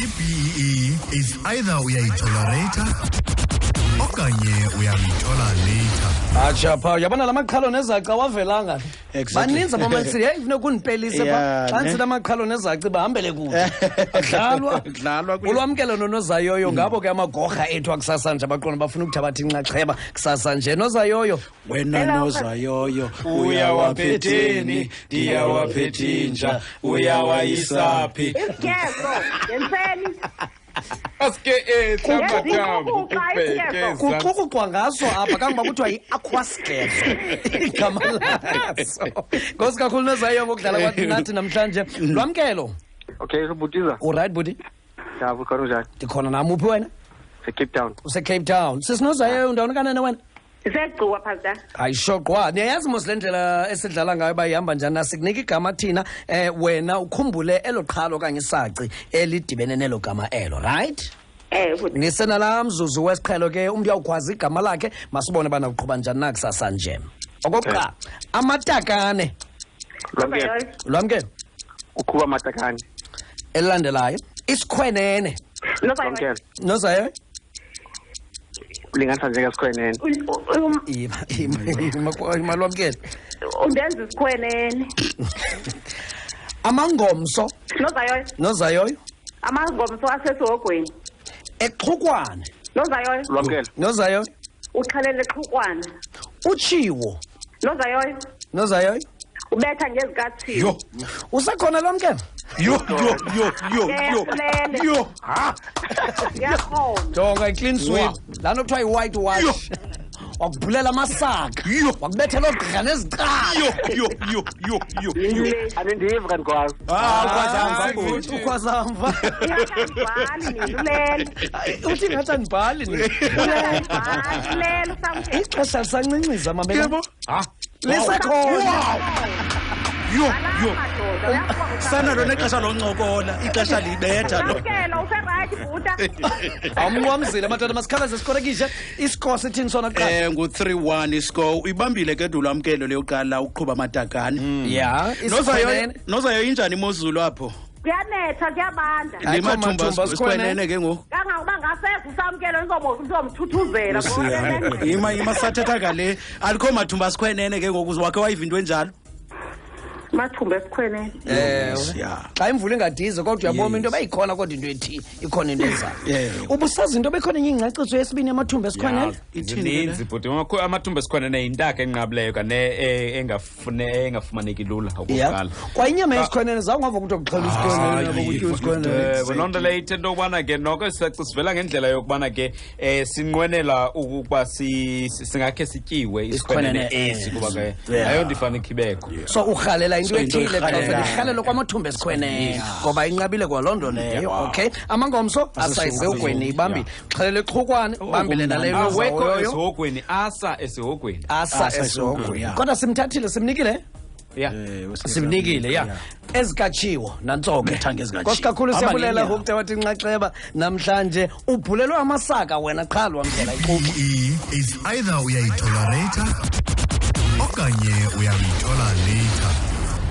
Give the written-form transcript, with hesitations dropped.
I-BEE is either uyayitolerata okanye uyamthola later. Atsha pha, uyabona la maqhalo nezaci awavelanga. Exactly. Baninzi abamanisi, heyi funeka undipelise pha. Yeah, Xa ne. ndisithi amaqhalo nezaci bahambele kude. Adlalwa. Kudlalwa kule- Ulwamkelo nonozayoyo ngabo ke amagorha ethu akusasa nje abaqonda bafuna ukuthabatha inxaxheba kusasa nje. Nozayoyo. Wena nozayoyo Uyawaphetheni, ndiyawaphethinja, uyawayisaphi? Isigezo ngentseni. Aske etla mathambo kubhekeza. Kuxukuxwa ngaso apha kangoba kuthiwa yi-aquasgezo igama laso. Nkosi kakhulu nozayoyo ngokudlala kwathi nathi namhlanje. Lwamkelo. Okay, ubutiza. Uright buti? Ndiyava ukhona njani? Ndikhona nam. Uphi wena? Se-Cape Town. Use-Cape Town. Sisinozayoyo ndawoni kanene wena? Isegcuwa pastor. Ayishoqwa. Niyayazi mos le ndlela esidlala ngayo uba ihamba njani na. Sikunika igama thina, wena ukhumbule elo qhalo okanye isaci elidibene nelo gama elo, right? Futhi. Nisenalaa mzuzu wesiqhelo ke, umntu uyawukwazi igama lakhe, masibone ubana uqhuba njani na kusasa nje. Okokuqala, amatakane. Lwamkelo. Lwamkelo. Uqhuba amatakane. Elilandelayo, isikhwenene. Lwamkelo. Nozayo? Ulinganisa njengesikhwenene. Ima, ima, ima, ima, lwamkelo. Undenza isikhwenene. Amangomso. Nozayoyo. Nozayoyo. Amangomso asesihogweni. Exhukwane. Nozayoyo. Lwamkelo. Nozayoyo. Uxhelele exhukwane. Utshiwo. Nozayoyo. Nozayoyo. Ubetha ngezikatshiwo. Yho. Usekhona lwamkelo? Yho, yho, yho, yho, yho. Ehlele. Yho. Ha. Yakhona. Jonga i-clean sweep. Laa nto kuthiwa yi-white wash. Wakubhulela amasaka. Yho. Wakubethela oogqirha nezicaka. Yho, yho, yho, yho, yho, yho. Andindivi kanti kwazi. Ah, ukwazamva bhuti. Ukwazamva. Ingathi andibhali nina, ulele. Uthi ingathi andibhali nina. Ulele, hayi, ulele usamkelo. Ixesha lisancinciza, mamela. Yebo. Ha. Lisekhona. Yho, Alapha, yho. madoda, uyakubona Sana lona ixesha loncokola, ixesha libetha lo. Samkelo, userayithi bhuta. Awumnqwamzile madoda, masikhalaze sikorekishe. Isikho sithini sona kuqala? Ngu-3-1 iscore. Uyibambile ke Dulwamkelo leyokuqala uqhuba amatakane. Ya, isikhwenene. Nozayo injani imozulu apho? Kuyanetha, kuyabanda. Ayikho Limathumba mathumba sikhwenene ke ngoku. Kangangokuba ngaseza usamkelo ndizomthuthuzela. Ima, ima sathetha ngale. Alikho mathumba sikhwenene ke ngoku, wakhe wayiva into enjalo. Mathumba esikhwenene. Ewe. Yeah. Xa imvula ingadize kodwa uyabona into beyikhona, kodwa into ethi ikhona into ezayo. Yeah. Ubusazi into bekhona enye ingcaciso yesibini yamathumba esikhwenene? Ithini ke le? Zininzi bhuti. Amathumba esikhwenene yintaka enqabileyo kane engafumaneki lula okokuqala. Kwa inyama yesikhwenene zawungava kuthiwa kuxhela isikhwenene, Hayi, kutyiwa isikhwenene. Loo nto leyo ithe into yokubana ke noko isicaci sivela ngendlela yokubana ke sinqwenela ukuba singakhe sityiwe isikhwenene Isikhwenene, esi, kuba ke Yeah. ayonto ifane ikhibekho. So urhalela into So into ethile xa oyirhalelayo. irhalelo kwamathumba esikhwenene, ngoba inqabile kwaloo nto leyo. Okay, amangomso asayisehogweni ibambile, xhelele exhukwane bambile naleyo Awekho nozayoyo. esihogweni, asa esihogweni. Asa Asa esihogweni. esihogweni. Kodwa simthathile, simnikile? Yeah. Simnikile, ya. Ezikatshiwo nantso ke. Ngithanda ezikatshiwo. Nkosi kakhulu, Hamba siyabulela ngeenyawo. ngokuthe wathi inxaxheba namhlanje. Ubhulelwe amasaka wena qha lwamkela ixuku. I-BEE is either uyayitolerata okanye uyamthola later.